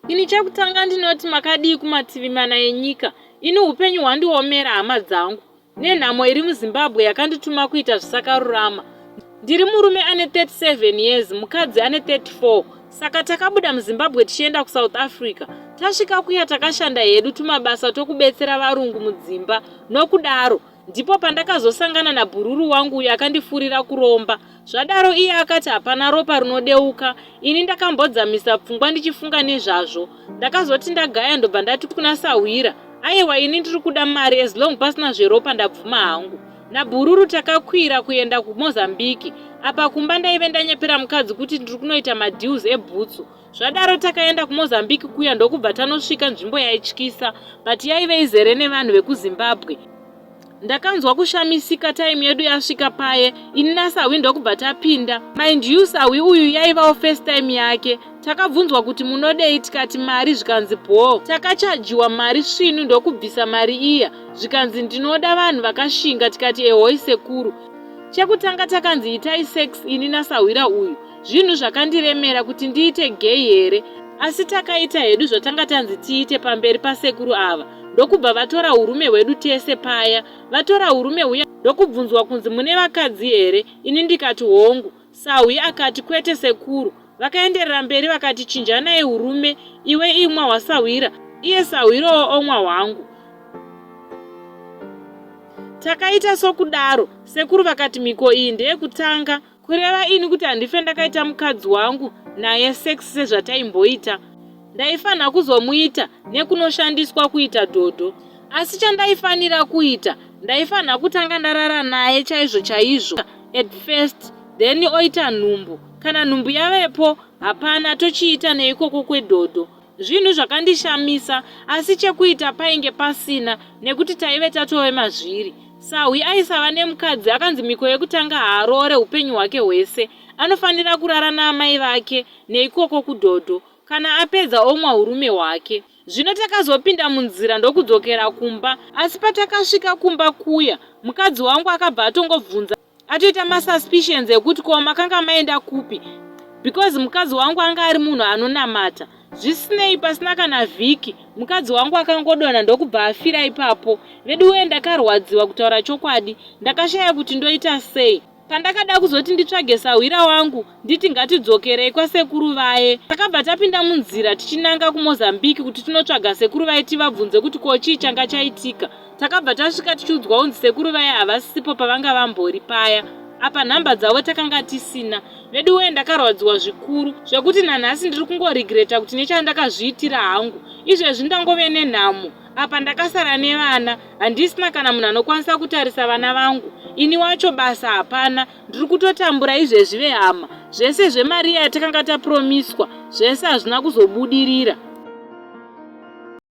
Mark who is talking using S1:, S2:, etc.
S1: Ini chekutanga ndinoti makadii kumativi mana enyika. Ini hupenyu hwandiomera hama dzangu. Nenhamo iri muZimbabwe yakandituma kuita zvisakarurama. Ndiri murume ane 37 years, mukadzi ane 34. Saka takabuda muZimbabwe tichienda kuSouth Africa. Tasvika kuya takashanda hedu tumabasa tokubetsera varungu mudzimba. Nokudaro, Ndipo pandakazosangana nabhururu wangu uyo akandifurira kuromba. Zvadaro iye akati hapana ropa rinodeuka. Ini ndakambodzamisa pfungwa ndichifunga nezvazvo. Ndakazoti ndagaya ndobva ndati kuna sahwira, aiwa ini ndiri kuda mari as long pasina zveropa ndabvuma hangu. Nabhururu takakwira kuenda kuMozambique. Apa kumba ndaive ndanyepera mukadzi kuti ndiri kunoita madeals ebhutsu. Zvadaro takaenda kuMozambique kuya ndokubva tanosvika nzvimbo yaityisa but yaive izere nevanhu vekuZimbabwe. Ndakanzwa kushamisika time yedu yasvika paye ini naSahwi ndokubva tapinda. Mind you Sahwi uyu yaivawo first time yake. Takabvunzwa kuti munodei tikati mari zvikanzi bhoo. Takachajiwa mari svinu ndokubvisa mari iya zvikanzi ndinoda vanhu vakashinga tikati ehoi sekuru. Chekutanga takanzi itai sex ini nasahwira uyu. Zvinhu zvakandiremera kuti ndiite gay here asi takaita hedu zvatanga tanzi tiite pamberi pasekuru ava ndokubva vatora urume hwedu tese paya. Vatora urume huya ndokubvunzwa kunzi mune vakadzi here ini ndikati hongu. Sahwi akati kwete sekuru. Vakaenderera mberi vakati chinjanai urume iwe imwa hwasahwira iye sahwirowo omwa hwangu. Takaita sokudaro sekuru vakati mhiko iyi ndeyekutanga Kureva ini kuti handife ndakaita mukadzi wangu naye sex sezvataimboita. Ndaifanha kuzomuita nekunoshandiswa kuita dhodho. Asi chandaifanira kuita ndaifanha kutanga ndarara naye chaizvo chaizvo at first then oita nhumbu. Kana nhumbu yavepo hapana tochiita neikoko kwedhodho. Zvinhu zvakandishamisa asi chekuita painge pasina nekuti taive tatove mazviri. Sahwi aisava nemukadzi akanzi mhiko yekutanga haaroore hupenyu hwake hwese. Anofanira kurara naamai vake neikoko kudhodho. Kana apedza omwa hurume hwake. Zvino takazopinda munzira ndokudzokera kumba asi patakasvika kumba kuya mukadzi wangu akabva atongobvunza atoita masuspicions ekuti ko makanga maenda kupi because mukadzi wangu anga ari munhu anonamata zvisinei pasina kana vhiki mukadzi wangu akangodonha ndokubva afira ipapo veduwee ndakarwadziwa kutaura chokwadi ndakashaya kuti ndoita sei pandakada kuzoti nditsvage sahwira wangu nditi ngatidzokerei kwasekuru vaye takabva tapinda munzira tichinanga kumozambique kuti tinotsvaga sekuru vaye tivabvunze kuti ko chii changa chaitika Takabva tasvika tichiudzwa kunzi sekuru vaya havasipo pavanga vambori paya. Apa nhamba dzavo takanga tisina. Veduwee ndakarwadziwa zvikuru zvekuti nanhasi ndiri kungorigreta kuti nechandakazviitira hangu. Izvezvi ndangove nenhamo apa ndakasara nevana handisina kana munhu anokwanisa kutarisa vana vangu. Ini wacho basa hapana ndiri kutotambura izvezvi vehama. Zvese zvemari iya yatakanga tapromiswa zvese hazvina kuzobudirira.